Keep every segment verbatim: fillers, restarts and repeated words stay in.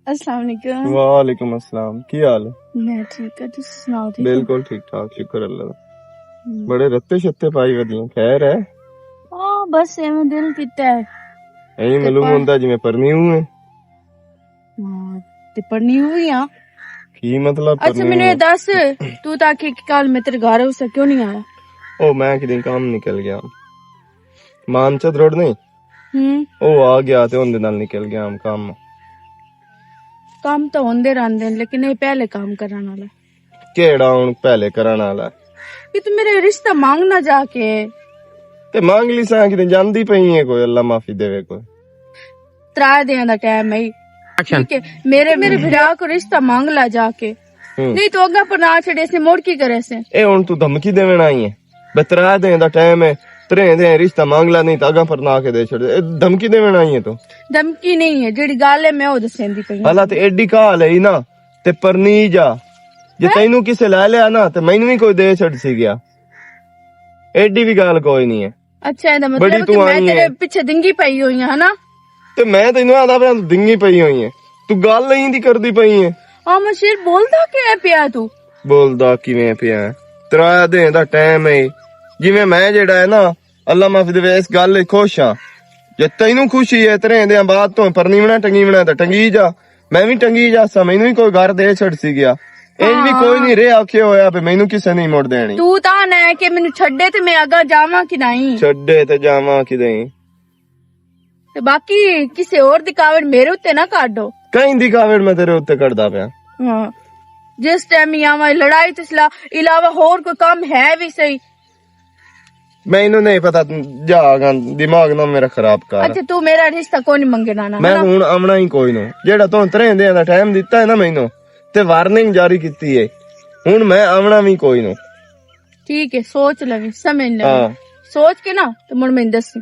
السلام علیکم۔ وعلیکم السلام، کی حال ہے؟ میں ٹھیک ہاں، تسی سناؤ، ٹھیک ہو؟ بالکل ٹھیک ٹھاک، شکر اللہ دا۔ ہم۔ بڑے رتے شتے پائی ودی ہیں، خیر ہے؟ ہاں، بس ایویں دل کیتا ہے۔ ایویں تے معلوم پر ہوندا جویں پرنی ہوں ہے۔ ہاں، تے پرنی ہوئی ہاں۔ کی مطلب اچھا، پرنی مینوں یہ ہوں؟ دس، تو تاں کہ کل میں تیرے گھر اس کیوں نہیں آیا؟ او، میں کدی کام نکل گیا۔ مانچد روڈ نہیں؟ ہوں۔ او آ گیا تے اون دے نال نکل گیا ہم کام۔ کام تاں ہوندے رہندے نے، لیکن یہ پہلے کام کرن والا۔ کیڑا ہن پہلے کرن والا؟ یہ تو میرے رشتہ مانگنا جا کے۔ تے مانگ لی ساں، کدے جاندی پئی ہے کوئی، اللہ معافی دے کوئی۔ ترائے دیاں دا ٹائم ہے۔ اچھا۔ ٹھیک ہے، میرے، میرے بھرا کو رشتہ مانگ لا جا کے۔ ہوں۔ نہیں تو اگا پر نہ چھڑے سے، مڑ کی کرے سے؟ اے ہن تو دھمکی دیون آئی ہے؟ بے ترائے دیاں دا ٹائم ہے، ترے دے رشتہ مانگ لا، نہیں تو اگا پر نہ کے دے چھڑ۔ اے دھمکی دیون آئی ہے تو؟ دھمکی نہیں ہے، جڑی گل ہے میں او دسیندی پئی ہاں۔ حالات ایڈی کال ہے نا، تے پرنی جا۔ جے ہیں؟ تینوں کسے لے لیا نا، تے مینوں وی کوئی دے چھڑ سی گیا۔ ایڈی وی گل کوئی نہیں ہے۔ اچھا، اے دا مطلب بڑی ہے کہ تو میں آئی تیرے ہے۔ پیچھے دنگی پئی ہوئی ہاں، ہے نا؟ تے میں تینوں آہدا پیا، تو دنگی پئی ہوئی ہے۔ تو گل نہیں دی کردی پئی ہے۔ آ مشیر، بولدا کی ہے پیا تو؟ بولدا کیویں پیا ہے؟ ترا دے دا ٹائم ہے۔ جویں میں جڑا ہے نا، اللہ معافی دے، اس گل وچ خوش ہاں۔ جے تینوں خوشی ہے، ترے دیاں بعد تو پرنیونا ٹنگیونا تے ٹنگی جا۔ میں وی ٹنگی جا سا، مینوں وی کوئی گھر دے چھڑ سی گیا۔ اے وی ہاں۔ کوئی نہیں رہیا آکھے ہویا پہ مینوں کسے نہیں مڑ دینی۔ تو تاں نہ کہ مینوں چھڈے تے میں اگا جاواں کہ نہیں؟ چھڈے تے جاواں کہ نہیں؟ تے باقی کسے اور دی کاوڑ میرے اُتے نہ کاڈو۔ کہیں دی کاوڑ میں تیرے اُتے کڈدا پیا؟ ہاں۔ جس ٹائم ہی آواں لڑائی تو سلا-، علاوہ ہور کوئی کم ہے وی صحیح؟ مینوں نہیں پتا، جا گا، دماغ نہ میرا خراب کر۔ اچھا، تو میرا رشتہ کون منگنا نا، میں ہے نا؟ ہن آونا ہی کوئی نو۔ جیڑا تو ترے دے دا ٹائم دتا ہے نا مینوں، تے وارننگ جاری کیتی ہے۔ ہن میں آونا وی کوئی نو۔ ٹھیک ہے، سوچ لویں، سمجھ لویں۔ ہاں۔ سوچ کے نا، تے مڑ میں دسی۔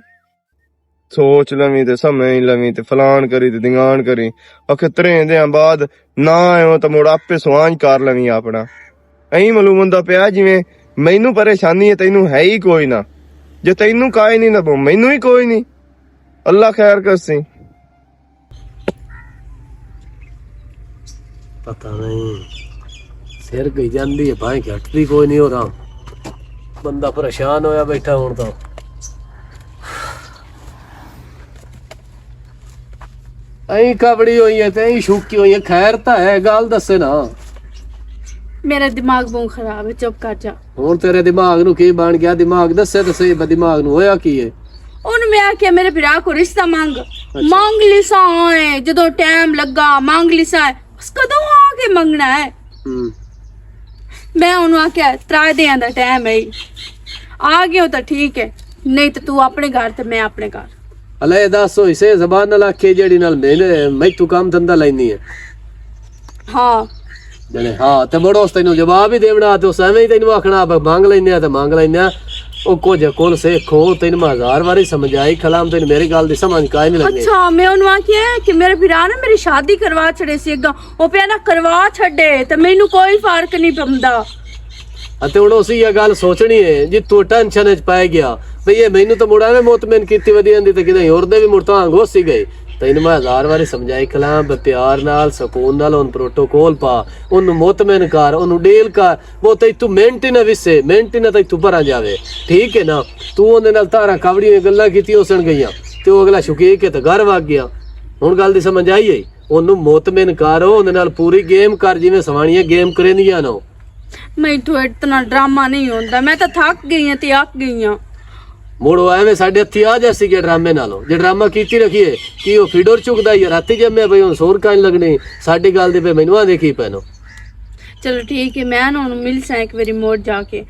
سوچ لویں تے سمجھ لویں تے فلان کری تے دنگان کری۔ اکھے ترے دیاں بعد نہ آئے ہو تے مڑ آپے سوانج کر لویں اپنا۔ ایں معلوم ہوندا پیا جویں مینوں پریشانی ہے، تینوں ہے ہی کوئی نہ۔ جے تینوں کائے نہیں نہ مینوں ہی کوئی نہیں۔ اللہ خیر کرسی۔ پتہ نہیں، سر گئی جاندی ہے، بھائیں گھٹ بھی کوئی نہیں ہو رہا۔ بندہ پریشان ہویا بیٹھا ہون تاں۔ ایں کبڑی ہوئی ہے تے ایں شوکی ہوئی ہے، خیر تاں ہے، گل دسے نا۔ میرا دماغ بہت خراب ہے، چپ کر جا۔ ہن تیرے دماغ نو کی بن گیا؟ دماغ دسے تے صحیح، دماغ نو ہویا کی ہے؟ اونوں میں آکھیا، میرے بھرا کو رشتہ مانگ۔ اچھا۔ مانگ لیسا ہے، جدوں ٹائم لگا، مانگ لیسا ہے۔ بس کدوں آ کے منگنا ہے؟ ہم۔ میں اونوں آکھیا، ترائے دیاں دا ٹائم ہے۔ آ گیا تاں ٹھیک ہے، نہیں تے تو اپنے گھر تے میں اپنے گھر۔ اللہ اے دس ہوئی سے زبان نال آکھے جیڑی نال میں، میں تو کام دھندا لینی ہے۔ ہاں۔ جنے ہاں، تے مڑ اس تینوں جواب ہی دیونا، تے اس ایویں ہی تینوں آکھنا، "اب مانگ لینے آ، تے مانگ لینے آ۔" او کچھ کول سکھو، تینوں میں ہزار واری سمجھائی کھلام، تینوں میری گل دی سمجھ کائے نہیں لگنی۔ اچھا، میں انہوں آکھیا ہے کہ میرے بھرا نے میری شادی کروا چھڑے سی اگاں، او پیا نہ کروا چھڈے، تے مینوں کوئی فرق نہیں پمدا۔ اتے ہن اسی یہ گل سوچنی ہے، جی تو ٹینشن وچ پے گیا، بھئی یہ مینوں تو مڑا میں مطمئن کیتی ودی آندی تے کدے ہور دے بھی مڑ تاں گوسی گئی۔ تینوں میں ہزار واری سمجھائی کھلام، بے پیار نال، سکون نال، ان پروٹوکول پا، اونوں مطمئن کر، اونوں ڈیل کر، وہ تئی تو مینٹ ہی نہ وسے، مینٹ ہی نہ تئی تو بھرا جاوے۔ ٹھیک ہے نا؟ تو اون دے نال تاراں کاوڑیاں گلاں کیتی، او سن گئیاں۔ تے او اگلا شکیک ہے تے گھر وگ گیا۔ ہن گل دی سمجھ آئی ہے؟ اونوں مطمئن کر، اون دے نال پوری گیم کر، جویں سوانیاں گیم کریندیاں نو۔ میں تو اتنا ڈرامہ نہیں ہوندا، میں تو تھک گئی ہاں تے اک گئی ہاں۔ مڑ او ایویں ساڈے ہتھی آ جاسی گے ڈرامے نالوں۔ جے ڈرامہ کیتی رکھیے، کی او فیڈر چکدا یا راتی جمے پئی ہن سور کائن لگنے، ساڈی گل دے پے مینوں آ دیکھی پینو۔ چلو ٹھیک ہے، میں نا ہن ملساں ایک واری مڑ جا کے،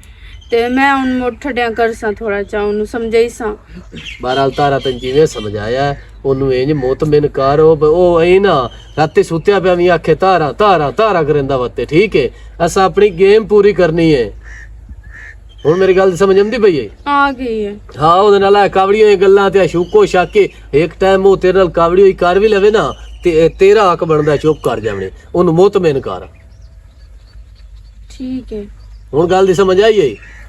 تے میں ہن مڑ ٹھڈیاں کرساں، تھوڑا جا اونوں سمجھائیساں۔ بہرحال تارا تن جیویں سمجھایا ہے، اونوں انج مطمئن کر، او ب-، او اے نا راتی ستیا پیا وی آکھے، "تارا، تارا، تارا" کریندا وتے، ٹھیک ہے؟ اساں اپنی گیم پوری کرنی ہے۔ ہن میری گل سمجھ آندی پئی ہے؟ آ گئی ہے۔ ہاں، اودے نال اے کاوڑیاں گلاں تے شوکو شاکے، ایک ٹائم او تیرے نال کاوڑی ہوئی کر وی لوے نا، تے اے تیرا حق بندا ہے چپ کر جاونے۔ اونوں مطمئن کر۔ ٹھیک ہے۔ ہن گل دی سمجھ آئی ہے؟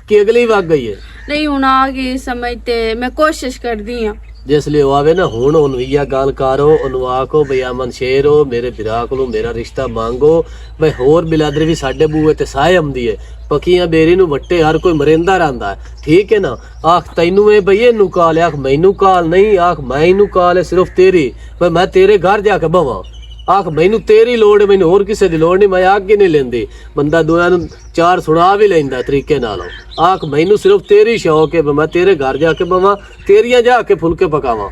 کہ اگلی وگ گئی ہے۔ نہیں، ہن آ گئی سمجھ تے میں کوشش کردی ہاں۔ جس لیے او آوے نا، ہن اونوں ایہا گل کرو، اونوں آکھو، "بھئی امن شیر ہو، میرے بھرا کولوں میرا رشتہ مانگو۔" بھئی ہور بلادری وی ساڈے بوئے تے سائے آمدی ہے۔ پکیاں بیری نوں وٹے ہر کوئی مریندا رہندا ہے۔ ٹھیک ہے نا؟ آکھ تینوں اے بھئی اینوں کال ہے، آکھ مینوں کال نہیں، آکھ مینوں کال ہے صرف تیری۔ بھئی میں تیرے گھر جا کے بواں۔ آکھ مینوں تیری لوڑ ہے، مینوں ہور کسے دی لوڑ نہیں، میں آگ ہی نہیں لیندی۔ بندہ دویاں نوں چار سنا وی لیندا طریقے نال۔ آکھ مینوں صرف تیری شوق ہے، میں تیرے گھر جا کے بواں، تیریاں جا کے پھلکے پکاواں۔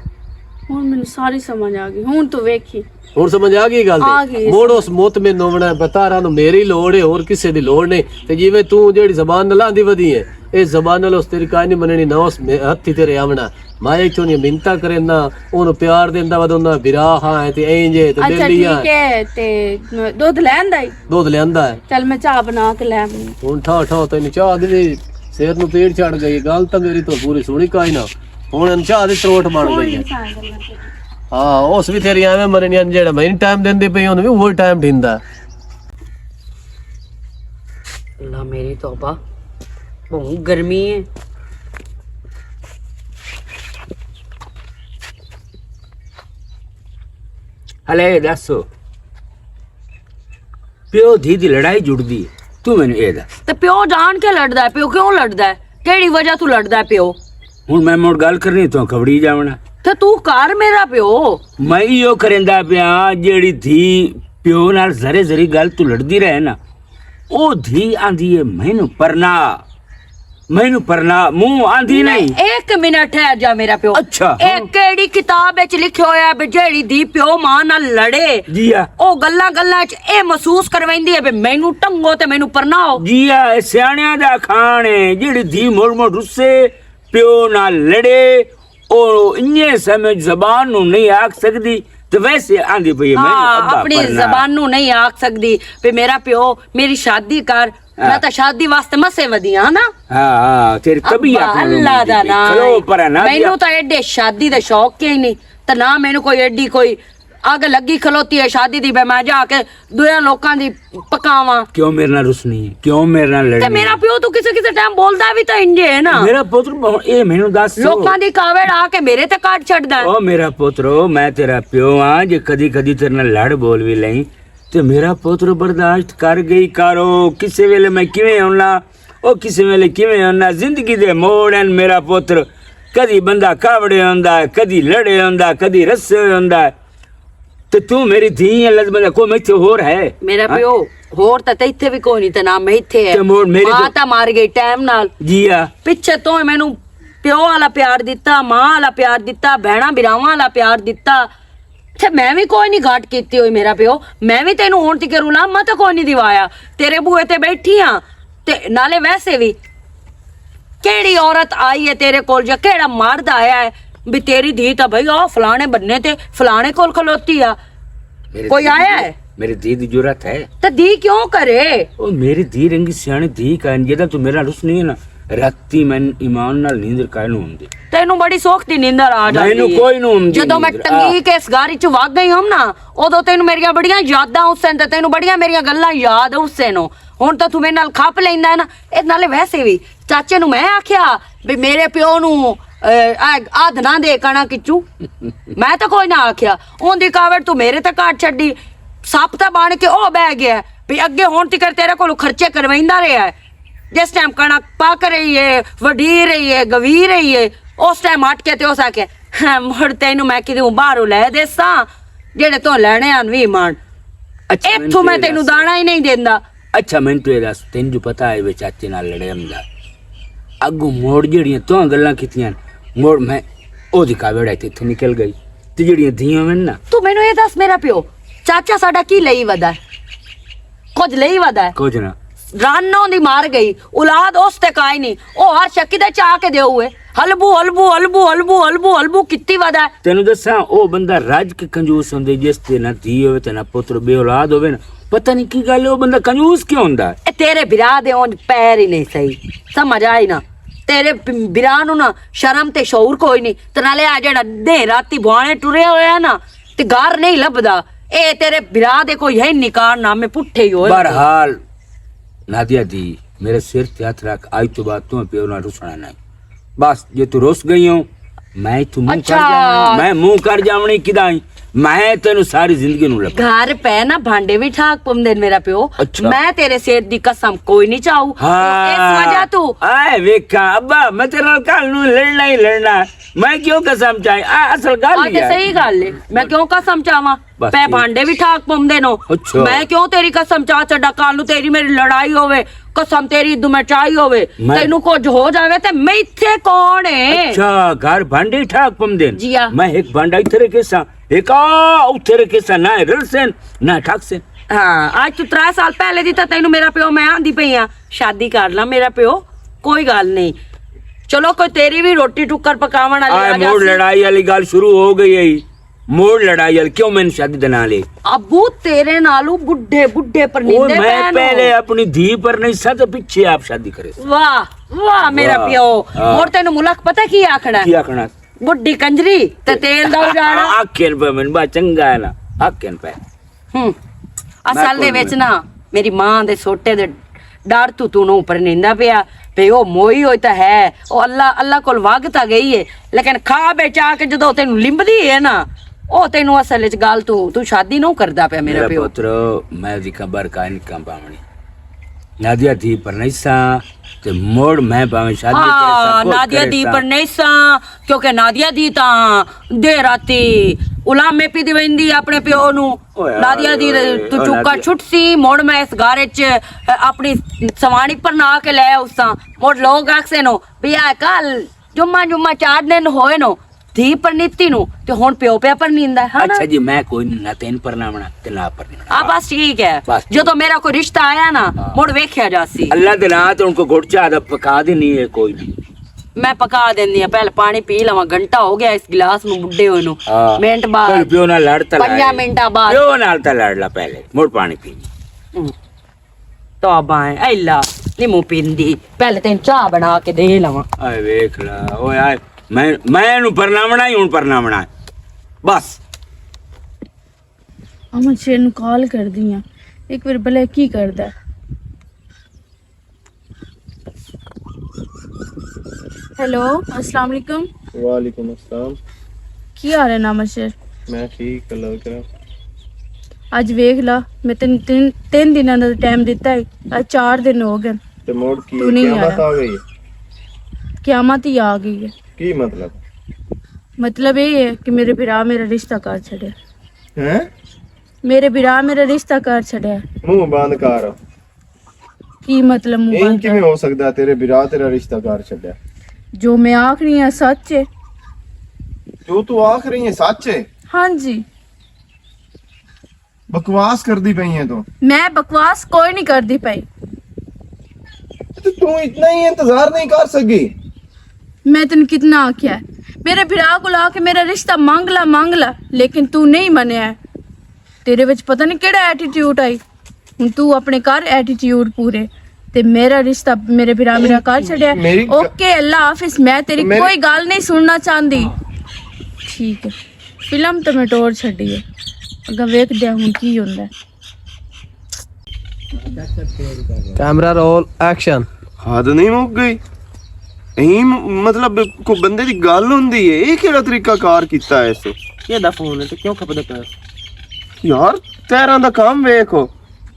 ہن مینوں ساری سمجھ آ گئی، ہن تو ویکھی۔ ہن سمجھ آ گئی گل دی؟ آ گئی موڑ سمجھ۔ اس موت میں نونا ہے، بتارا نو میری لوڑ ہے، اور کسے دی لوڑ نہیں۔ تے جیویں تو جیڑی زبان نال آندی ودی ہے، اے زبان نال اس تیری کائے نہیں مننی، نہ اس میں ہتھی تیرے آونا۔ میں اتھوں دی منتاں کریندا، اونوں پیار دیندا ودوندا، بھرا ہاں ہے تے اینج ہے تے اچھا، بیلی ہاں۔ ٹھیک ہے، تے دودھ لیندا ہے؟ دودھ لیندا ہے۔ چل میں چاہ بنا کے لے آونی۔ ہن ٹھا ٹھا تینوں چاہ دی وی سر نوں پیڑ چڑھ گئی۔ گل تاں میری تو پوری سنی کائے نہ۔ ہن ان چاہ دی تروٹ بن گئی ہے۔ ہاں، اس وی تیری ایویں مرنی ان جیڑا میں ٹائم دیندی پئی، ہن وی وہی ٹائم ڈیندا۔ اللہ میری توبہ، بہت گرمی ہے۔ ہلے دس، پیو دھی دی لڑائی جڑدی ہے؟ تو مینوں اے دس۔ تے پیو جان کے لڑدا ہے؟ پیو کیوں لڑدا ہے؟ کیڑی وجہ تو لڑدا ہے پیو؟ ہن میں مڑ گل کرنی تو کبڑی جاونا۔ تے تو کر میرا پیو۔ میں ایو کریندا پیا، جیڑی دھی پیو نال ذرے ذری گل تو لڑدی رہے نا، او دھی آندی ہے مینوں پرنا، مینوں پرنا، منہ آندی نہیں۔ ایک منٹ ٹھہر جا میرا پیو۔ اچھا، ہاں۔ ایک کیڑی کتاب وچ لکھیا ہویا ہے بھی جیڑی دھی پیو ماں نال لڑے، جی ہاں۔ او گلاں گلاں وچ اے محسوس کرویندی ہے بھی مینوں ٹنگو تے مینوں پرنا ہو۔ جی ہاں، اے سیاݨیاں دا کھان ہے، جیڑی دھی مڑ مڑ رسے، پیو نال لڑے، او انجے سمجھ زبان نو نہیں آکھ سکدی، تے ویسے آندی پئی ہے، مینوں ہاں، ابا اپنی پرنا۔ زبان نو نہیں آکھ سکدی، پہ میرا پیو، میری شادی کر، ہاں۔ میں تاں شادی واسطے مسے ودی ہاں نا۔ ہاں، ہاں، تیری طبیعت ابا، نو اللہ ملدی دا پئی۔ نام کھلو ہے۔ پرا نہ مینوں دیا۔ تاں ایڈے شادی دا شوق ہی نہیں، تے نہ مینوں کوئی ایڈی کوئی اگ لگی کھلوتی ہے شادی دی، بے میں جا کے دویاں لوکاں دی پکاواں۔ کیوں میرے نال رسنی ہے؟ کیوں میرے نال تے لڑنی میرا ہے؟ پیو تو کسے کسے ٹائم بولدا وی تاں انجے ہے نا۔ میرا پتر، اے مینوں دس۔ لوکاں دی کاوڑ آ کے میرے تے کاٹ چھڈدا ہے۔ او میرا پتر، میں تیرا پیو ہاں، جے کدی کدی تیرے نال لڑ بول وی لئیں، تے میرا پتر برداشت کر گئی کرو۔ کسے ویلے میں کیویں ہونا، او کسے ویلے کیویں ہونا، زندگی دے موڑ ہن میرا پتر۔ کدی بندہ کاوڑے ہوندا ہے، کدی لڑے ہوندا ہے، کدی رسے ہوئے ہوندا ہے۔ تے تو میری دھی ہے، لازم ہے، کوئی میں تے ہور ہے؟ میرا ہاں؟ پیو، ہور تے تے ایتھے وی کوئی نہیں، تے نہ میں ایتھے ہے۔ تے مور میری ماں تو تا مار گئی ٹائم نال۔ جی ہاں۔ پچھے تو مینوں پیو والا پیار دتا، ماں والا پیار دتا، بہناں بھراواں والا پیار دتا۔ تے میں وی کوئی نہیں گھٹ کیتی ہوئی میرا پیو۔ میں وی تینوں ہون تک رلا مت کوئی نہیں دیوایا۔ تیرے بوئے تے بیٹھی ہاں۔ تے نالے ویسے وی کیڑی عورت آئی ہے تیرے کول یا کیڑا مرد آیا ہے بھی تیری دھی تاں بھائی او فلانے بننے تے فلانے کول کھلوتی آ؟ میری کوئی دھی آیا دی، ہے؟ میری دھی دی جرات ہے۔ تے دھی کیوں کرے؟ او میری دھی رنگی سیانی دھی کا، جدا تو میرا رس نہیں ہے نا، راتی میں ایمان نال نیندر کائے نو ہوندی۔ تینوں بڑی سوکھ دی نیندر آ جاندی مینوں ہے۔ کوئی نو ہوندی جدوں میں نیندر، ٹنگی آ۔ کے اس گھر وچ وگ گئی ہم نا، اودوں تینوں میریاں بڑیاں یاداں اس تے تینوں بڑیاں میریاں گلاں یاد اس نو۔ ہن تاں تو میرے نال کھپ لیندا ہے نا۔ اے نالے ویسے وی چاچے نوں میں آکھیا بھی میرے پیو نوں، اے، آ، آدھ نہ دے کنا کچو۔ میں تاں کوئی نہ آکھیا۔ اون دی کاوڑ تو میرے تے کاٹ چھڈی۔ سپ تاں بن کے او بہ گیا ہے۔ بھی اگے ہن تکر تیرے کولوں خرچے کرویندا رہیا ہے۔ جس ٹائم کنک پک رہی ہے، وڈی رہی ہے، گوی رہی ہے، اس ٹائم ہٹ کے تے اس آکھیا، "ہاں، مڑ تینوں میں کدوں باہروں لے دیساں، جیڑے تو لینے آن وی مان۔" اچھا، اتھوں میں تینوں دانا ہی نہیں دیندا۔ اچھا، مینوں تو اے دس، تینوں جو پتہ ہے وے چاچے نال لڑے ہمدا۔ اگوں موڑ جیڑیاں تو گلاں کیتیاں، موڑ میں او دی کاوڑ ہے تے اتھوں نکل گئی۔ تے جیڑیاں دھیاں ون نا۔ تو مینوں اے دس میرا پیو، چاچا ساڈا کی لئی ودا ہے؟ کچھ لئی ودا ہے؟ کچھ نہ۔ رن ہوندی مار گئی، اولاد اس تے کائے نہیں۔ او ہر شکی دے چا کے دیو ہوئے۔ ہلبو، ہلبو، ہلبو، ہلبو، ہلبو، ہلبو کتی ودا ہے۔ تینوں دساں، او بندہ رج کے کنجوس ہوندے، جس تے نہ دھی ہوے تے نہ پتر، بے اولاد ہوے نا، پتہ نہیں کی گل ہے، او بندہ کنجوس کیوں ہوندا ہے؟ اے تیرے بھرا دے اونج پیر ہی نہیں صحیح، سمجھ آئی نا؟ تیرے ب-، بھرا نوں نا شرم تے شعور کوئی نہیں۔ تے نالے آ جڑا دے راتی بوانے ٹریا ہویا نا، تے گھر نہیں لبدا۔ اے تیرے بھرا دے کوئی ہے نہیں کارنامے پٹھے ہی ہوئے۔ بہرحال، نادیہ دی، میرے سر تے ہاتھ رکھ، اج تو بعد تو پیو نال رسنا نہیں۔ بس، جے تو رس گئی ہو، میں تو منہ کر اچھا۔ جاونا، میں منہ کر جاونی کدا ہی۔ میں تینوں ساری زندگی نوں لبا۔ گھر پہ نا بھانڈے بھی ٹھاک پوندے نے میرا پیو۔ اچھا۔ میں تیرے سر دی قسم کوئی نہیں چاہوں۔ ہاں۔ اس وجہ تو آئے ویکھاں، ابا، میں تیرے نال کل نوں لڑنا ہی لڑنا۔ میں کیوں قسم چاہی؟ آ، اصل گل آ ہی تے ہے۔ صحیح گل ہے۔ میں کیوں قسم چاواں؟ بس پے ٹھیک۔ بھانڈے بھی ٹھاک پوندے نو۔ اچھا۔ میں کیوں تیری قسم چا چھڈا؟ کل نوں تیری میری لڑائی ہووے، قسم تیری دمچائی ہووے، میں تینوں کچھ ہو جاوے تے میں ایتھے کون ہے؟ اچھا، گھر بھانڈے ٹھاک پوندے نے۔ جی ہاں۔ میں ایک بھانڈا ایتھے رکھے سا، ایک آ اوتھے رکھے سا، نہ رلسن، نہ ٹھاکسن۔ ہاں، اج تو ترے سال پہلے دی تے تینوں میرا پیو، میں آندی پئی ہاں، شادی کر لاں میرا پیو، کوئی گل نہیں۔ چلو، کوئی تیری بھی روٹی ٹکر پکاون والی آئے آ موڑ جاسی۔ لڑائی والی گل شروع ہو گئی ہے۔ موڑ لڑائی والی، کیوں میں شادی دے نال ہے؟ ابو، تیرے نالوں بڈھے بڈھے پر اوہ، نیندے میں پین پہلے ہو۔ اپنی دھی پر نہیں سا، تو پیچھے آپ شادی کرے۔ واہ، واہ، میرا واہ۔ پیو۔ ہاں۔ اور تینوں ملک پتہ کی آکھنا ہے؟ کی آکھنا؟ بڈھی کنجری تے تیل دا اجاڑا۔ آکھن پہ من با چنگا ہے نا، آکھن پہ۔ ہوں۔ اصل دے وچ نا، میری ماں دے سوٹے دے ڈر تو تو نو پر نیندا پیا، پہ او موئی ہوئی تا ہے، او اللہ، اللہ کول واگ تا گئی ہے، لیکن خواب وچ آ کے جدوں تینوں لمبدی ہے نا، او تینوں اصل وچ گل تو، تو شادی نو کردا پیا میرا میرا پیو۔ پتر، میں دی قبر کا انکم پاونی۔ نادیا دی پر نہیں سا، تے موڑ میں پاویں شادی کرے سا، ہاں، کوئی نادیا کرے دی سا۔ پر نہیں سا، کیونکہ نادیا دی تاں دے راتی علامے پی دی ویندی اپنے پیو نو۔ اوئے، نادیا دی اوئے، تو اوئے، چکا نادیا۔ چھٹ سی، مڑ میں اس گھر وچ اپنی سوانی پر نہ کے لے اس ساں۔ مڑ لوگ آکھسے نو، "بھیا کل جمعہ، جمعہ چار دن ہوئے نو، دھی پر نیتی نو، تے ہن پیو پیا پر نیندا ہے، ہاں نا؟" اچھا جی، میں کوئی نہ تین پر نہ بنا، تے نہ پر نہ بنا۔ آ، بس ٹھیک ہے۔ بس ٹھیک۔ جدوں میرا کوئی رشتہ آیا نا، ہاں۔ مڑ ویکھیا جاسی۔ اللہ دے ناں تے ان کو گڑ چاہ دا پکا دینی ہے کوئی بھی۔ میں پکا دیندی ہاں، پہلے پانی پی لواں، گھنٹہ ہو گیا اس گلاس نو بڈھے ہوئے نو۔ ہاں۔ منٹ بعد۔ پہلے پیو نال لڑ تے لائے۔ پنجاں منٹاں بعد۔ پیو نال تے لڑ لا پہلے، مڑ پانی پی۔ ہوں۔ توبہ ہے، اے اللہ، نہیں منہ پیندی۔ پہلے تین چاہ بنا کے دے لواں۔ اے ویکھ لا، اوئے آئے، میں، میں اینوں پرناونا ہی ہن پرناونا ہے۔ بس۔ امن شیر نوں کال کر دی ہاں، ایک وار بھلا کی کردا ہے۔ ہیلو، السلام علیکم۔ وعلیکم السلام۔ کی حال ہے نامہ شیر؟ میں ٹھیک، اللہ کا کرم۔ اج ویکھ لا، میں تین، تین، تین دناں دا ٹائم دتا ہے، اج چار دن ہو گئے۔ تے موڑ کی تو نہیں قیامت آیا۔ آ گئی؟ قیامت ہی آ گئی ہے۔ کی مطلب؟ مطلب یہ ہے کہ میرے بھرا میرا رشتہ کر چھڑیا۔ ہیں؟ میرے بھرا میرا رشتہ کر چھڑیا۔ منہ بند کر۔ کی مطلب منہ این بند کیویں کر؟ ہو سکدا ہے تیرے بھرا تیرا رشتہ کر چھڈیا؟ جو میں آکھ رہی ہاں سچ ہے۔ جو تو آکھ رہی ہے سچ ہے؟ ہاں جی۔ بکواس کردی پئی ہے تو۔ میں بکواس کوئی نہیں کردی پئی۔ تو، تو اتنا ہی انتظار نہیں کر سکی؟ میں تینوں کتنا آکھیا ہے، میرے بھرا کول آ کے میرا رشتہ منگ لا، منگ لا، لیکن تو نہیں منیا ہے۔ تیرے وچ پتہ نہیں کیڑا ایٹیٹیوڈ آئی۔ ہن تو اپنے کر ایٹیٹیوڈ پورے، تے میرا رشتہ میرے بھرا میرا کر چھڈیا۔ میری گ- اوکے، اللہ حافظ، میں تیری میری کوئی گل نہیں سننا چاہندی۔ ٹھیک ہے، فلم تے میں ٹور چھڈی ہے، اگا ویکھدے ہاں ہن کی ہوندا ہے۔ Camera roll, action. حد نہیں مک گئی؟ ایں م-، مطلب، کوئی بندے دی گل ہوندی ہے، یہ کیڑا طریقہ کار کیتا ہے اس؟ کیڑا فون ہے تے کیوں کھپدا پیا؟ یار، تیراں دا کام ویکھو،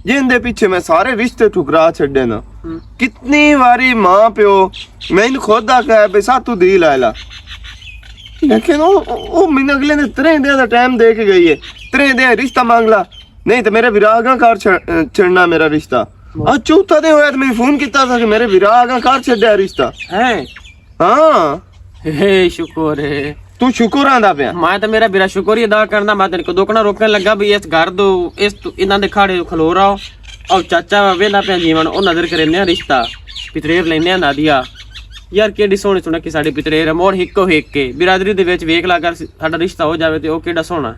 جن دے پیچھے میں سارے رشتے ٹھکرا چھڈے نا۔ ہم۔ کتنی واری ماں پیو میں ان خود آکھیا ہے، "بھئی ساتھ تو دی لے لا۔" لیکن او، او، او مین اگلے نے ترے دے دا ٹائم دے کے گئی ہے، ترے دے رشتہ مانگ لا۔ نہیں تے میرے وراگاں کار چھڑ-، چھڑنا میرا رشتہ۔ آ چوتھا دے ہویا تے میں فون کیتا تھا کہ میرے وراگاں کار چھڑیا رشتہ۔ ہیں؟ ہاں۔ ہے شکر ہے۔ تو شکر آندا پیا؟ میں تے میرا بیرا شکر ہی ادا کرنا، میں تیرے کو دکنا روکن لگا بھی اس گھر دو، اس تو انہاں دے کھاڑے کھلو رہا۔ او چاچا ویندا پیا جیون، او نظر کرے نے رشتہ۔ پتریر لینے آ نادیا۔ یار کیڈی سوہنی سنکی ساڈی پتریر ہے، موڑ ہکو ہک کے۔ برادری دے وچ ویکھ لا کر ساڈا رشتہ ہو جاوے تے او کیڈا سوہنا۔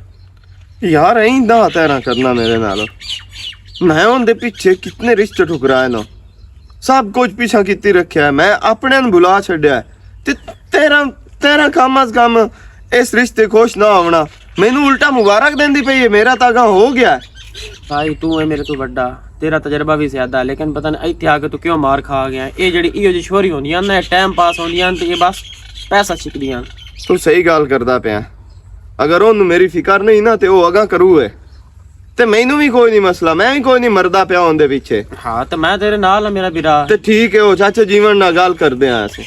یار، ایندا تیرا کرنا میرے نال۔ میں ان دے پیچھے کتنے رشتے ٹھکرائے نا۔ سب کچھ پیچھا کیتی رکھیا ہے۔ میں اپنے نوں بلا چھڈیا ہے۔ تے تیرا، تیرا کم از کم اس رشتے خوش نہ ہونا۔ مینوں الٹا مبارک دیندی پئی ہے، میرا تاگا ہو گیا ہے۔ بھائی، تو ہے میرے تو بڑا۔ تیرا تجربہ بھی زیادہ ہے، لیکن پتہ نہیں ایتھے آ کے تو کیوں مار کھا گیا۔ اے جڑی ایہو جی شوری ہوندیاں نا، ٹائم پاس ہوندیاں تے اے بس پیسہ چھکدیاں۔ تو صحیح گل کردا پیا۔ اگر اونوں میری فکر نہیں نا تے او اگاں کرو ہے۔ تے مینوں بھی کوئی نہیں مسئلہ، میں بھی کوئی نہیں مردا پیا اوندے پیچھے۔ ہاں، تے میں تیرے نال ہاں، میرا بھرا۔ تے ٹھیک ہے، او چاچا جیون نال گل کردے آں اسی۔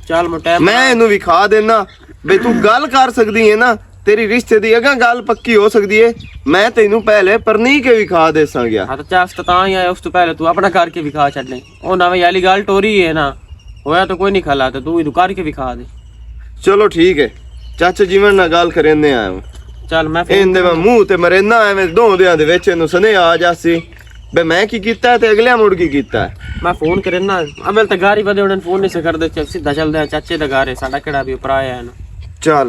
چل، مٹے میں اینوں وکھا دینا، بے تو گل کر سکدی ہے نا، تیری رشتے دی اگاں گل پکی ہو سکدی ہے۔ میں تینوں پہلے پرنی کے وکھا دے ساں گیا۔ ہاں، تے چاست تاں ہی آیا، اس تو پہلے تو اپنا کر کے وکھا چھڈنے۔ او نویں والی گل ٹوری ہے نا، ہویا تو کوئی نہیں کھلا، تے تو ہی تو کر کے وکھا دے۔ چلو ٹھیک ہے، چاچا جیون نال گل کریندے آیا ہوں۔ چل، میں فون ایندے میں منہ تے مرینا، ایویں دو دیاں دے وچ اینوں سنے آ جاسی۔ بے میں کی کیتا ہے تے اگلے مڑ کی کیتا ہے؟ میں فون کرنا۔ اول تے گاری ودے انہاں فون نہیں سے کردے، چل سیدھا چلدے ہیں چاچے دا گھر ہے، ساڈا کیڑا بھی اپرا ہے نا۔ چل۔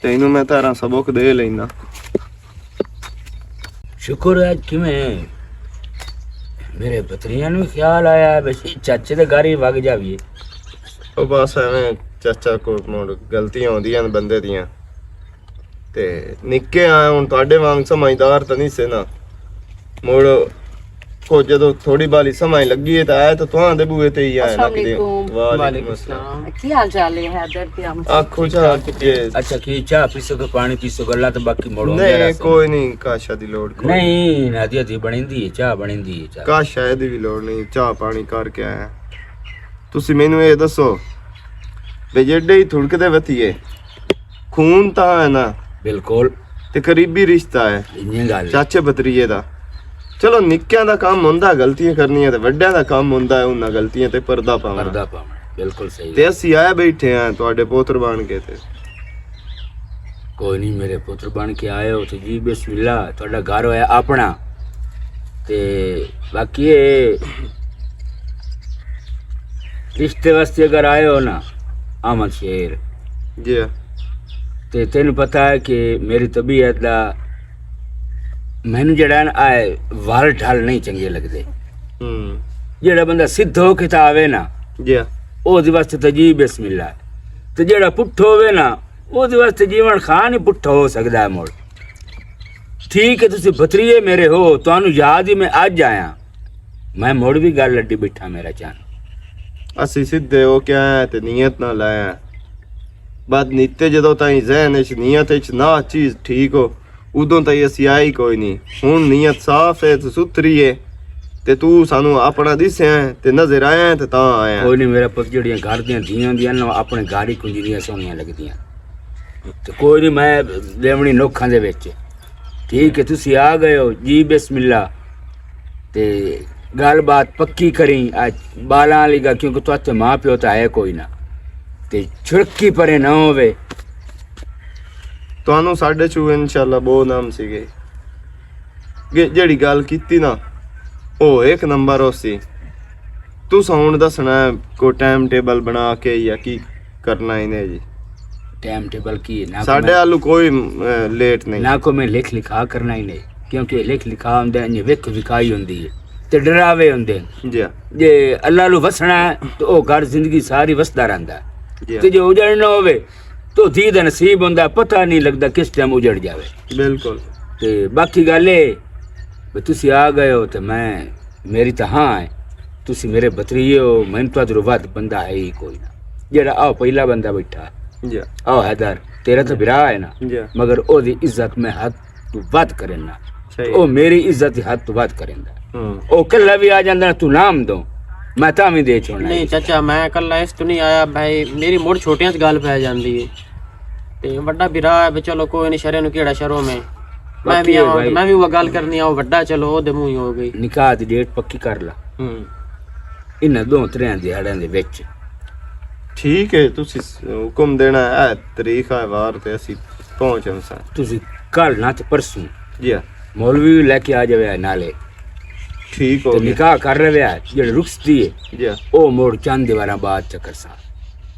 تینوں میں تیرا سبق دے لینا۔ شکر ہے، اج کیویں میرے بتریاں نوں خیال آیا ہے، بس چاچے دے گھر ہی وگ جاویے۔ او بس ایویں چاچا کو مڑ غلطیاں ہوندیاں نے بندے دیاں۔ تے نکے آئے ہن تہاڈے وانگ سمجھدار تاں نہیں سے نا۔ مڑ کو جدوں تھوڑی بالی سمجھ لگی ہے تاں آئے تاں تہاں دے بوئے تے ہی آئے نا السلام کدے۔ علیکم۔ وعلیکم السلام۔ کی حال چال ہے حیدر تے آمد؟ آکھو چا جے۔ اچھا، کی چاہ پیسو کہ پانی پیسو، گلاں تے باقی مڑو نہیں، کوئی نہیں، کاشا دی لوڑ کوئی نہیں۔ نادیہ دی بنیندی ہے، چاہ بنیندی ہے، چاہ۔ کاشا دی بھی لوڑ نہیں، چاہ پانی کر کے آیا۔ تسی مینوں اے دسو، بے جڈے ہی تھڑکدے وتیے، خون تاں ہے نا؟ بالکل۔ تے قریبی رشتہ ہے۔ انہیں گل۔ چاچے بھتریجے دا۔ چلو، نکیاں دا کم ہوندا غلطیاں کرنیاں، تے وڈیاں دا کم ہوندا ہے انہاں غلطیاں تے پردہ پاونا۔ پردہ پاونا، بالکل صحیح۔ تے اسی آئے بیٹھے ہیں تہاڈے پوتر بن کے تے۔ کوئی نہیں، میرے پتر بن کے آئے ہو تے جی بسم اللہ، تہاڈا گھر ہویا اپنا۔ تے باقی اے رشتے واسطے اگر آئے ہو نا، احمد شیر، جی۔ تے تینوں پتہ ہے کہ میری طبیعت دا، مینوں جڑا ہے نا، آئے ول ڈھل نہیں چنگے لگدے۔ ہوں۔ جڑا بندہ سدھ ہو کے تے آوے نا، جی۔ او دی واسطے تے جی بسم اللہ۔ تے جڑا پٹھو ہوے نا، او دی واسطے جیون خان ہی پٹھا ہو سکدا ہے مڑ۔ ٹھیک ہے، تسی بھتریے میرے ہو، تانوں یاد ہی میں اج آیا۔ میں مڑ بھی گل لڈی بیٹھا میرا چان۔ اسی سدھے ہو کے آئے تے نیت نہ لایا۔ بد نیتے جدوں تائیں ذہن اچ نیت اچ نہ چیز ٹھیک ہو، ادوں تائیں اسی آئے ہی کوئی نہیں۔ ہن نیت صاف ہے تے ستھری ہے، تے تو سانوں اپنا دسیا ہے تے نظر آیا ہے تے تاں آیا ہے۔ کوئی نہیں میرا پت، جڑیاں گھر دیاں دھیاں ہوندیاں نا، اپنے گھر ہی کنجریاں سوہنیاں لگدیاں۔ تے کوئی نہیں، میں دیونی نوکھاں دے وچ۔ ٹھیک ہے، تسی آ گئے ہو جی، بسم اللہ۔ تے گل بات پکی کریں، اج بالاں والی گل، کیونکہ تو تے ماں پیو تے ہے کوئی نہ۔ تے چھڑکی پرے نہ ہووے۔ تانوں ساڈے چوں انشاءاللہ بہت نام سی گئے۔ جے-، جیڑی گل کیتی نا، او ایک نمبر ہو سی۔ تساں ہن دسنا ہے، کوئی ٹائم ٹیبل بنا کے یا کی کرنا ہی نہیں جی؟ ٹائم ٹیبل کی ہے؟ نہ کوئی ساڈے میں، آلو کوئی، اے، لیٹ نہیں۔ نہ کوئی میں لکھ لکھا کرنا ہی نہیں، کیونکہ لکھ لکھا ہوندا ہے، انج وکھ وکھائی ہوندی ہے تے ڈراوے ہوندے ہیں۔ جی۔ جے اللہ لو وسنا ہے، تو او گھر زندگی ساری وسدا رہندا ہے۔ جی۔ تے جو اجڑنا ہووے، تو دھی دا نصیب ہوندا ہے، پتہ نہیں لگدا کس ٹائم اجڑ جاوے۔ بالکل۔ تے باقی گل اے، وی تسی آ گئے ہو تے میں، میری تاں ہاں ہے، تسی میرے بھتریے ہو، مینوں تہاڈے ود بندہ ہے ہی کوئی نہ۔ جیڑا آؤ پہلا بندہ بیٹھا۔ جی۔ آؤ حیدر، تیرا تاں بھرا ہے نا، جی۔ مگر او دی عزت میں حد تو ود کرنا۔ صحیح۔ او میری عزت دی حد تو ود کرنا۔ ہوں۔ او کلا بھی آ جاندا نا، تو نام دو، میں تاں بھی دے چھوڑنا نہیں ہے۔ چاچا، میں کلا اس تو نہیں آیا بھائی، میری مڑ چھوٹیاں چ گل پہ جاندی ہے۔ تے وڈا بھرا ہے، وی چلو کوئی نہیں، شرے نو کیڑا شرو میں۔ میں باقی بھی ہے آواں، بھائی۔ میں بھی وہ گل کرنی آ، وہ وڈا، چلو، او دے منہ ہی ہو گئی۔ نکاح دی ڈیٹ پکی کر لا۔ ہوں۔ انہاں دو تریاں دیہاڑیاں دے وچ۔ ٹھیک ہے، تسی س-، حکم دینا ہے، تاریخ ہے وار تے اسی پہنچ ہم سا۔ تسی کل نہ تے پرسوں۔ جی ہاں۔ مولوی بھی لے کے آ جاوے نالے۔ ٹھیک ہو تے گیا۔ نکاح کر رہے ہیں، جڑے رخصتی ہے، جی ہاں۔ او موڑ چند دیواراں بعد چکر سا۔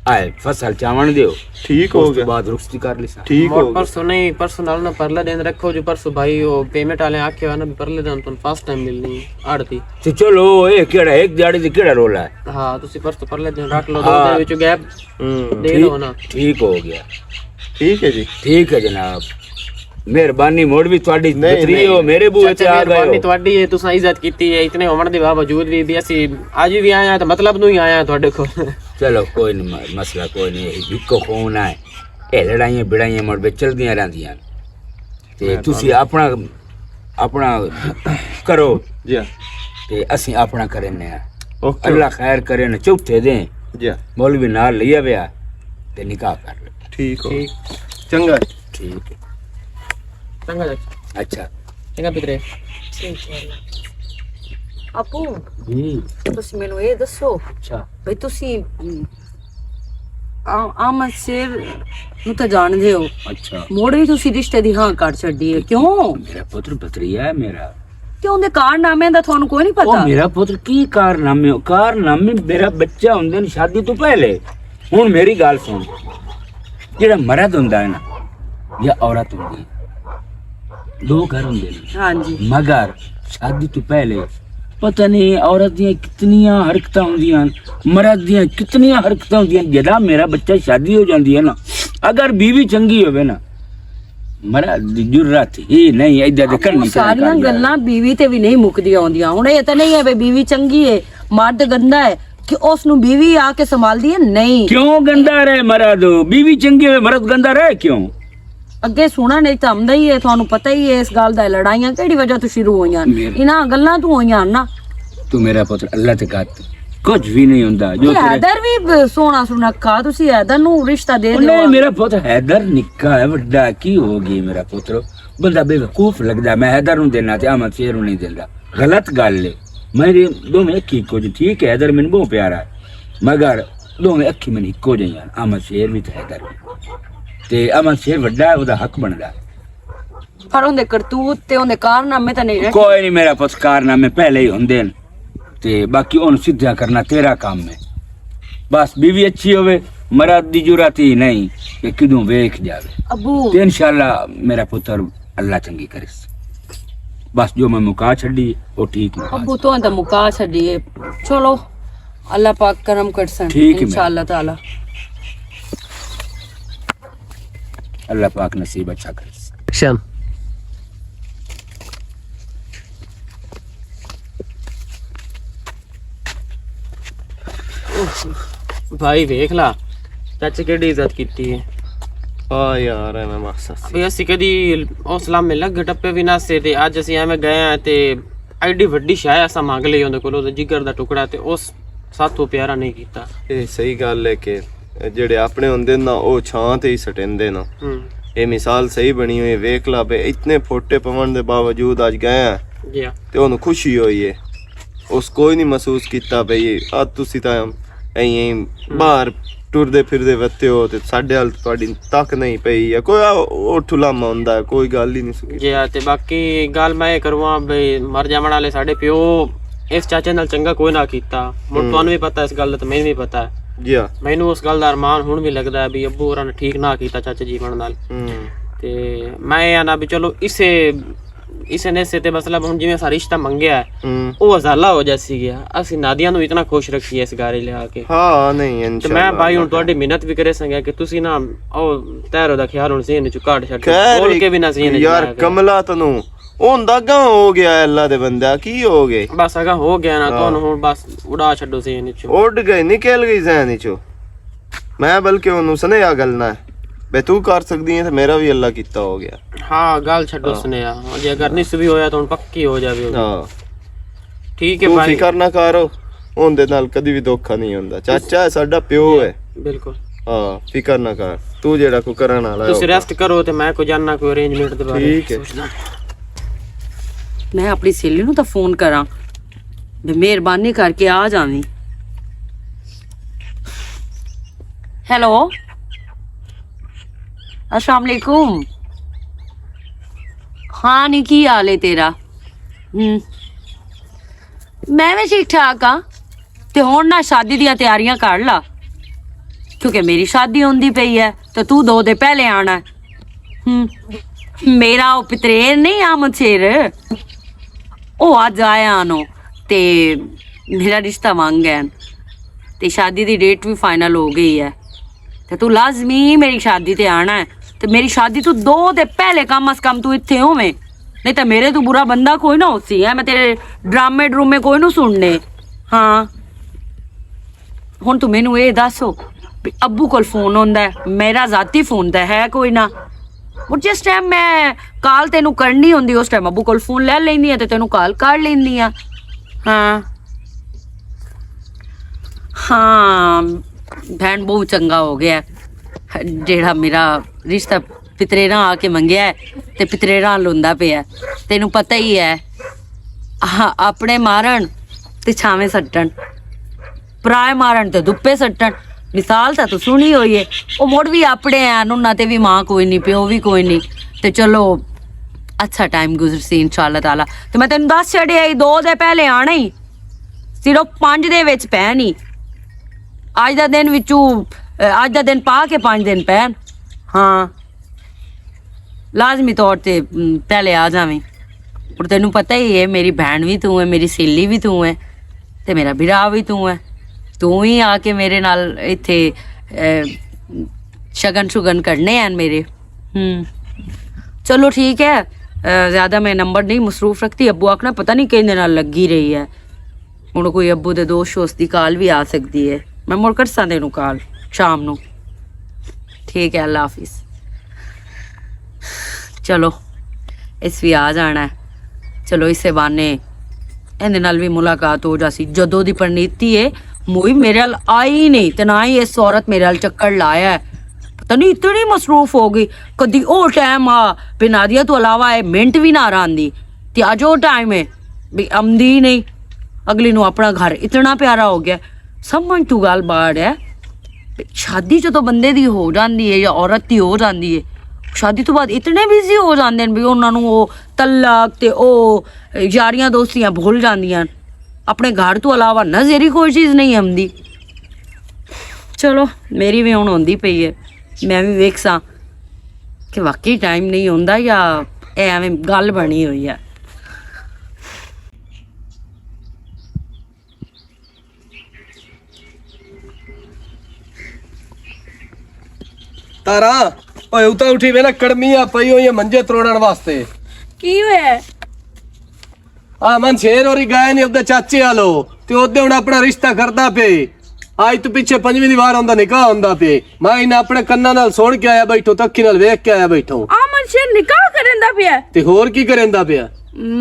آئے، فصل چاون دیو۔ ٹھیک ہو گیا۔ اس تو بعد رخصتی کر لی سا۔ ٹھیک ہو گیا۔ پرسوں نہیں، پرسوں نال نہ پرلے دن رکھو جو پرسوں بھائی، او پیمنٹ والے آکھے ہوئے نا بھی پرلے دن تن فسٹ ٹائم ملنی ہے، آڑ دی۔ تے چلو، اے کیڑا ایک دیہاڑی تے کیڑا رولا ہے؟ ہاں، تسی پرسوں پرلے دن رکھ لو، دو ہاں۔ دن وچوں گیپ ہوں۔ دے لو نا۔ ٹھیک ہو گیا۔ ٹھیک ہے جی۔ ٹھیک ہے جناب۔ مہربانی، مڑ بھی تہاڈی۔ نہیں، بتری نہیں۔ ہو، میرے بوئے تے آ گئے ہو۔ تہاڈی ہے، تساں عزت کیتی ہے، اتنے ہوون دے باوجود بھی، بھی اسی اج بھی آیا تو مطلب نو ہی آیا تہاڈے کول۔ چلو، کوئی نہیں، م-، مسئلہ کوئی نہیں، اے ہکو خون آئے۔ اے لڑائیاں بڑائیاں مڑ وچ چلدیاں رہندیاں۔ تے تسی اپنا، اپنا کرو۔ جی ہاں۔ تے اسی اپنا کرنے ہیں۔ اوکے۔ اللہ خیر کرے نہ چوتھے دیں۔ جی ہاں۔ مولوی نال لیا ویا تے نکاح کر لے۔ ٹھیک ہو۔ ٹھیک۔ چنگا۔ ٹھیک ہے۔ چنگا جی۔ اچھا۔ چنگا پترے۔ ٹھیک ہے۔ اپو، جی۔ تسی مینوں اے دسو، اچھا۔ بھئی تسی، ام، آ-، احمد شیر نوں تے جاندے ہو۔ اچھا۔ موڑ وی تسی رشتے دی ہاں کر چھڈی ہے۔ کیوں؟ میرا پتر بھتریا ہے میرا۔ کیوں دے کارنامے دا تھانوں کوئی نہیں او پتا؟ میرا پتر کی کارنامے ہو؟ کارنامے میرا بچہ ہوندے نے شادی تو پہلے۔ ہن میری گل سن، جڑا مرد ہوندا ہے نا یا عورت ہوندی ہے، دو گھر ہوندے نے۔ ہاں جی۔ مگر شادی تو پہلے پتہ نہیں عورت دیاں کتنیاں حرکتاں ہوندیاں ہن، مرد دیاں کتنیاں حرکتاں ہوندیاں ہن۔ جدا میرا بچہ شادی ہو جاندی ہے نا، اگر بیوی چنگی ہوے نا، مرد دی جرات ہی نہیں ایڈا دے کرنی ساریاں گلاں بیوی تے وی نہیں مکدیاں ہوندیاں۔ ہن اے تے نہیں ہے وے بیوی چنگی ہے، مرد گندا ہے کہ اس نوں بیوی آ کے سنبھالدی ہے؟ نہیں۔ کیوں گندا رہے مرد؟ بیوی چنگی ہوے، مرد گندا رہے کیوں؟ اگے سونا نہیں تھا ہمدا ہی ہے، تھانوں پتہ ہی ہے اس گل دا، لڑائیاں کیڑی وجہ تو شروع ہوئیاں؟ انہاں گلاں تو ہوئیاں نا۔ تو میرا پتر اللہ تے گھٹ کچھ بھی نہیں ہوندا۔ جو یہ تیرے حیدر بھی ب-، سونا سونا کھا، تسی حیدر نو رشتہ دے او دیو نہیں، آ۔ میرا پتر حیدر نکا ہے، وڈا کی ہو گئی میرا پتر؟ بندہ بے وقوف لگدا، میں حیدر نو دینا تے احمد شیر نو نہیں دیندا۔ غلط گل ہے۔ میرے دوویں اکھی کچھ ٹھیک ہے، حیدر مینوں بہت پیارا ہے، مگر دوویں اکھی مینوں اکو جہیاں، احمد شیر بھی تے حیدر بھی۔ تے احمد شیر وڈا ہے، او دا حق بندا ہے۔ پر اوندے کرتوت تے اوندے کارنامے تے نہیں رہے۔ کوئی نہیں، میرا پتر کارنامے پہلے ہی ہوندے نے۔ تے باقی اون سدھا کرنا تیرا کام ہے۔ بس بیوی اچھی ہوے، مرد دی جرات ہی نہیں کہ کدوں ویکھ جاوے۔ ابو۔ تے انشاءاللہ میرا پتر اللہ چنگی کرے۔ بس جو میں مکا چھڈی، او ٹھیک مکا ابو چھڈی۔ تو انت مکا چھڈی ہے۔ چلو، اللہ پاک کرم کرسن۔ ٹھیک ہے۔ انشاءاللہ تعالی۔ اللہ پاک نصیب اچھا کرے۔ شم۔ بھائی ویکھ لا، چاچے کیڑی عزت کیتی ہے۔ آ یار، ایویں مقصد سی۔ ابھی اسی کدی اس لمحے لگے ٹپے بھی نہ سے، تے اج اسی ایویں گئے ہیں تے ایڈی وڈی شے اساں منگ لئی اوندے کولوں، تے جگر دا ٹکڑا تے اس ساتھ تو پیارا نہیں کیتا۔ اے صحیح گل ہے کہ جڑے اپنے ہوندے نا، او چھاں تے ہی سٹیندے نا۔ ہوں۔ اے مثال صحیح بنی ہوئی ہے، ویکھ لا بے اتنے پھوٹے پون دے باوجود اج گئے ہیں۔ جی ہاں۔ تے اونوں خوشی ہوئی ہے۔ اس کوئی نہیں محسوس کیتا بھئی، آ تسی تاں ایں، ایں باہر ٹردے پھردے وتے ہو تے ساڈے حال تہاڈی تک نہیں پئی یا کوئی آ، او ٹھلا موندا ہے، کوئی گل ہی نہیں سکی۔ جی ہاں، تے باقی گل میں اے کرواں بھئی، مر جاون والے ساڈے پیو اس چاچے نال چنگا کوئی نہ کیتا۔ ہن تانوں وی پتہ اس گل دا تے مینوں وی پتہ ہے۔ جی ہاں۔ مینوں اس گل دا ارمان ہن وی لگدا ہے بھئی ابو ہوراں نے ٹھیک نہ کیتا چاچے جیون نال۔ ہوں۔ تے میں اے آنا بھی چلو اسے اس نے سے تے مطلب ہن جویں اساں رشتہ منگیا ہے، ہوں۔ او ازالہ ہو جاسی گیا۔ اسی نادیاں نوں اتنا خوش رکھیے اس گارے لیا کے۔ ہاں، نہیں، تے میں انشاءاللہ بھائی ہن اللہ تہاڈی منت بھی کرے سنگیا کہ تسی نہ او تہرو دا خیال ہن سی نے چوں کڈ چھڈ۔ خیر بول کے بھی نہ سی نے یار، کملا تنوں ہن دا گاں ہو گیا ہے، اللہ دے بندہ، کی ہو گئے؟ بس اگاں ہو گیا نا، ہاں۔ تو ہن بس اڑا چھڈو سی نے چوں۔ اڈ گئے، نکل گئی ذہن چوں۔ میں بلکہ انہوں سنیا گلنا ہے۔ بے تو کر سکدی ہے تے میرا بھی اللہ کیتا ہو گیا۔ ہاں، گل چھڈو ہاں۔ سنیا۔ جے اگر نہیں سی بھی ہویا تو ہن پکی ہو جاوے۔ ہاں۔ ٹھیک ہے تو بھائی۔ فکر نہ کرو، اون دے نال کدی بھی دھوکا نہیں ہوندا۔ چاچا ہے، ساڈا پیو ہے۔ بالکل۔ ہاں، فکر نہ کر۔ تو جیڑا کو کرن والا ہے تسی او کر۔ ریسٹ کرو تے میں کو جاننا کوئی ارینجمنٹ دے بارے ٹھیک ہے۔ سوچنا۔ میں اپنی سہیلی نوں تاں فون کراں۔ بے مہربانی کر کے آ جاویں۔ ہیلو، السلام علیکم۔ ہاں نی، کی حال ہے تیرا؟ ہم۔ میں وی ٹھیک ٹھاک ہاں۔ تے ہن نہ شادی دیاں تیاریاں کر لا، کیونکہ میری شادی ہوندی پئی ہے تے تو دو دے پہلے آنا ہے۔ ہم۔ میرا او پتریر نہیں آمد شیر، او اج آیا آنو تے میرا رشتہ منگ گئے تے شادی دی ڈیٹ بھی فائنل ہو گئی ہے۔ تے تو لازمی میری شادی تے آنا ہے۔ تے میری شادی تو دو دے پہلے کم از کم تو اتھے ہوویں، نہیں تے میرے تو برا بندہ کوئی نہ ہوسی۔ ہے میں تیرے ڈرامے ڈرومے کوئی نہ سننے۔ ہاں، ہن تو مینوں اے دسو بھی ابو کول فون ہوندا ہے؟ میرا ذاتی فون تے ہے کوئی نہ۔ اور جس ٹائم میں کال تینوں کرنی ہوندی، اس ٹائم ابو کول فون لے لیندی ہے تے تینوں کال کر لیندی ہے۔ ہاں، ہاں، بہن بہت چنگا ہو گیا ہے، جیڑا میرا رشتہ پتریراں آ کے منگیا ہے تے پتریراں لوندا پیا ہے۔ تینوں پتہ ہی ہے، ہاں، اپنے مارن تے چھاویں سٹن، پرائے مارن تے دپے سٹن۔ مثال تاں تسوں سنی ہوئی ہے، او مڑ وی اپنے ہیں، انہاں تے وی ماں کوئی نہیں، پیو وی کوئی نہیں۔ تے چلو، اچھا ٹائم گزرسی انشاءاللہ تعالیٰ۔ تے میں تینوں دس چھڑیا ہی، دو دے پہلے آنا ہی، صرف پنج دے وچ پین ہی۔ اج دا دن وچوں، اج دا دن پا کے پنج دن پین۔ ہاں، لازمی طور تے، م، پہلے آ جاویں۔ اور تینوں پتہ ہی ہے، میری بہن وی توں ہے، میری سہیلی وی توں ہے، تے میرا بھرا وی توں ہے۔ توں ہی آ کے میرے نال ایتھے، اے، شگن شگن کرنے ہیں میرے۔ ہم۔ چلو ٹھیک ہے، اے، زیادہ میں نمبر نہیں مصروف رکھتی، ابو آکھنا پتہ نہیں کہندے نال لگی رہی ہے۔ ہن کوئی ابو دے دوست شوست دی کال وی آ سکدی ہے۔ میں مڑ کرساں تینوں کال شام نوں۔ ٹھیک ہے، اللہ حافظ۔ چلو، اس وی آ جانا ہے۔ چلو، اسے بانے ایندے نال وی ملاقات ہو جاسی۔ جدوں دی پرنیتی ہے، موئی میرے ال آئی ہی نہیں، تے نہ ہی اس عورت میرے ال چکر لایا ہے۔ پتہ نہیں اتنی مصروف ہو گئی، کدی او ٹائم آ، پھر نادیہ تو علاوہ اے منٹ وی نہ راندی۔ تے اج او ٹائم ہے، بھی آمدی ہی نہیں۔ اگلی نوں اپنا گھر اتنا پیارا ہو گیا۔ سمجھ تو گل باڑ ہے، شادی جدوں بندے دی ہو جاندی ہے یا عورت دی ہو جاندی ہے، شادی تو بعد اتنے بزی ہو جاندے ہیں بھی انہاں نوں او تلک تے او یاریاں دوستیاں بھول جاندیاں۔ اپنے گھر تو علاوہ نہ زیری کوئی چیز نہیں آمدی۔ چلو، میری وی ہن ہوندی پئی ہے، میں وی ویکھساں کہ واقعی ٹائم نہیں ہوندا یا اے ایویں گل بنی ہوئی ہے۔ تارا، اوئے اتھا اٹھی ویلا، کڑمی آ پئی ہوئی ہے منجے تروڑن واسطے۔ کی ہویا ہے؟ آ من شیر ہوری گئے نے اودے چاچے آلو، تے اودے ہن اپنا رشتہ کردا پے۔ آج تو پچھے پنجویں دی وار ہوندا نکاح ہوندا پے۔ میں انہاں اپنے کناں نال سن کے آیا بیٹھو، تے اکھیں نال ویکھ کے آیا بیٹھو۔ آ من شیر نکاح کریندا پیا ہے؟ تے ہور کی کریندا پیا؟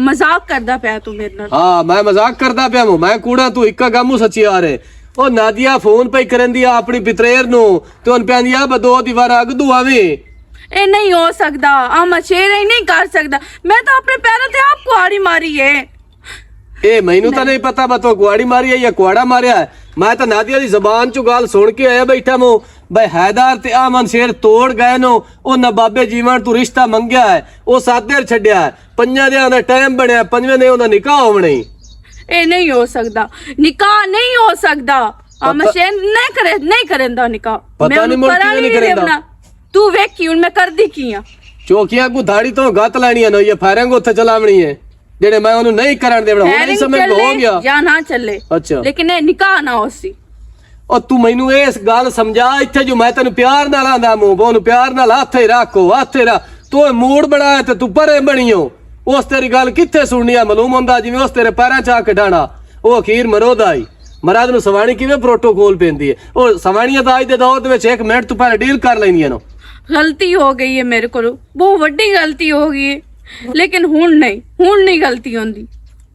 مذاق کردا پیا تو میرے نال؟ ہاں، میں مذاق کردا پیا ہوں۔ میں کوڑا تو اکا گامو سچی آ رہے۔ او نادیہ فون پئی کریندی آ اپنی پتریر نو، تے ہن پیاندی آ بدو دی وار اگ دو آویں۔ اے نہیں ہو سکدا، آ مشیر ہی نہیں کر سکدا۔ میں تو اپنے پیراں تے آپ کہاڑی ماری ہے۔ اے مینوں تاں نہیں پتا بتو کہاڑی ماری ہے یا کہاڑا ماریا ہے۔ میں تاں نادیہ دی زبان چوں گل سن کے آیا بیٹھا مو۔ بھائی حیدر تے آمن شیر توڑ گئے نو، او نہ بابے جیون تو رشتہ منگیا ہے، او سات دیر چھڈیا ہے۔ پنجاں دیاں دا ٹائم بنیا، پنجویں دے اوندا نکاح ہونا ہی۔ اے نہیں ہو سکدا، نکاح نہیں ہو سکدا۔ آ پتہ مشین نہیں کرے، نہیں کریندا نکاح۔ پتہ میں نہیں مڑ کیوں کرا نہیں نہیں کریندا۔ دیونا۔ تو ویکھی ہن میں کردی کی ہاں۔ چوکیاں کو دھاڑی تو گت لینی ہے نا، یہ فائرنگ اتھے چلاونی ہے۔ جڑے میں انہوں نہیں کرن دیونا، ہن نہیں فائرنگ سمجھ ہو چلے گیا۔ یا نہ چلے۔ اچھا۔ لیکن اے نکاح نہ ہو سی۔ او تو مینوں اس گل سمجھا، اتھے جو میں تینوں پیار نال آندا مو، بہوں پیار نال ہتھ ہی رکھو، ہتھ ہی رکھ۔ تو موڈ بنایا تے تو پرے بنیو۔ اس تیری گل کتھے سننی ہے؟ معلوم ہوندا جویں اس تیرے پیراں چ آ کے ڈانا۔ او اخیر مرو دا ہی۔ مراد نو سوانی کیویں پروٹوکول پیندی ہے؟ او سوانیاں دا اج دے دور دے وچ ایک منٹ تو پہلے ڈیل کر لیندیاں نو۔ غلطی ہو گئی ہے میرے کولوں، بہت وڈی غلطی ہو گئی ہے، لیکن ہن نہیں، ہن نہیں غلطی ہوندی۔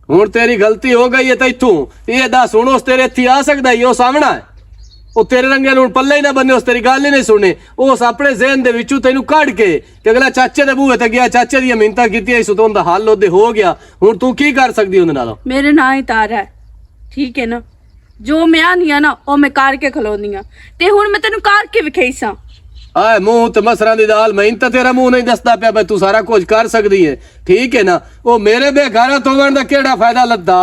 ہن تیری غلطی ہو گئی ہے تے اتھوں یہ دس، ہن اس تیرے اتھی آ سکدا ہے؟ او سامنا ہے، او تیرے رنگے نوں پلے ہی نہ بننے، اس تیری گل ہی نہیں سننے۔ او اس اپنے ذہن دے وچوں تینوں کڈ کے کہ اگلا چاچے دے بوہے تے گیا، چاچے دی منتاں کیتیاں، اس تو ان دا حل اودے ہو گیا۔ ہن تو کی کر سکدی اون دے نال؟ میرے ناں ہی تارا ہے، ٹھیک ہے نا؟ جو میں آنی آ نا، او میں کر کے کھلونی آ۔ تے ہن میں تینوں کر کے وکھائی ساں۔ آئے منہ تے مسراں دی دال، میں انتا تیرا منہ نہیں دسدا پیا بھائی تو سارا کچھ کر سکدی ہے، ٹھیک ہے نا؟ او میرے بے گھر تو ون دا کیڑا فائدہ لدا؟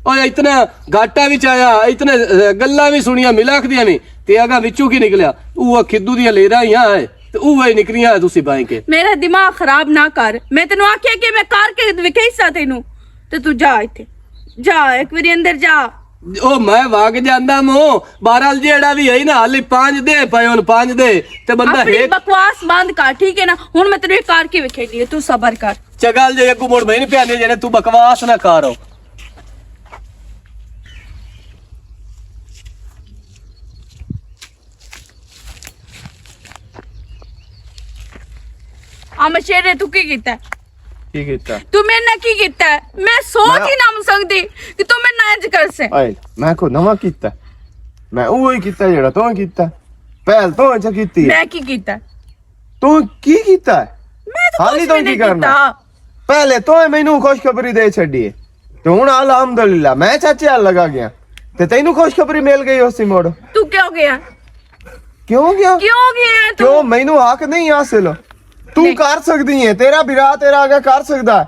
او اتنا گھاٹا وچ آیا، اتنے، اے، گلاں وی سنیاں، ملاک دیاں وی، تے اگاں وچوں کی نکلیا؟ او کھدو دیاں لیراں ہی آئے، تے او وی نکلیاں آئے تسی بائیں کے۔ میرا دماغ خراب نہ کر، میں تینوں آکھیا کہ میں کر کے وکھائی ساں تینوں، تے تو جا ایتھے، جا ایک واری اندر جا۔ او میں واگ جاندا مو، بہرحال جیڑا وی ہے نا، حالی پانچ دے پئے ہن، پانچ دے۔ تے بندہ اپنی ہک بکواس بند کر، ٹھیک ہے نا؟ ہن میں تینوں ایک کر کے وکھیندی ہاں، تو صبر کر۔ چگل جے اگوں مڑ میں نہیں پیانے جڑے تو بکواس نہ کرو۔ آ مشیرے تو کی کیتا ہے؟ کی کیتا؟ تو میرے نال کی کیتا ہے؟ میں سوچ میں ہی نہ سکدی کہ تو میرے نال انج کرسے۔ اے، میں کوئی نواں کیتا ہے؟ میں اوہی کیتا جڑا تو کیتا۔ پہل تو اچھا کیتی ہے۔ میں کی کیتا ہے؟ تو کی کیتا ہے؟ میں تو حالی کچھ تو بھی کی نہیں کرنا؟ کیتا۔ پہلے تو مینوں خوشخبری دے چھڈی ہے۔ تے ہن الحمدللہ میں چاچے حال لگا گیا۔ تے تینوں خوشخبری مل گئی اس مڑ۔ تو کیوں گیا؟ کیوں گیا؟ کیوں گیا تو؟ کیوں مینوں حق نہیں حاصل؟ تو نہیں۔ کر سکدی ہے، تیرا بھرا تیرا آگا کر سکدا ہے،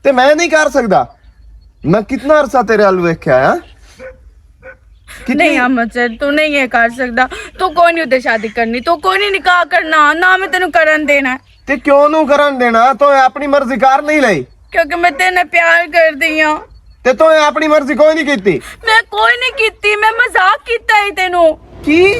تے میں نہیں کر سکدا۔ میں کتنا عرصہ تیرے حال ویکھیا ہے؟ کتنی نہیں احمد سر، تو نہیں یہ کر سکدا۔ تو کوئی نہیں ادھر شادی کرنی، تو کوئی نہیں نکاح کرنا، نہ میں تینوں کرن دینا ہے۔ تے کیوں نو کرن دینا؟ تو اپنی مرضی کر نہیں لئی۔ کیونکہ میں تیرے نال پیار کردی ہاں۔ تے تو اپنی مرضی کوئی نہیں کیتی۔ میں کوئی نہیں کیتی، میں مذاق کیتا ہی تینوں۔ کی؟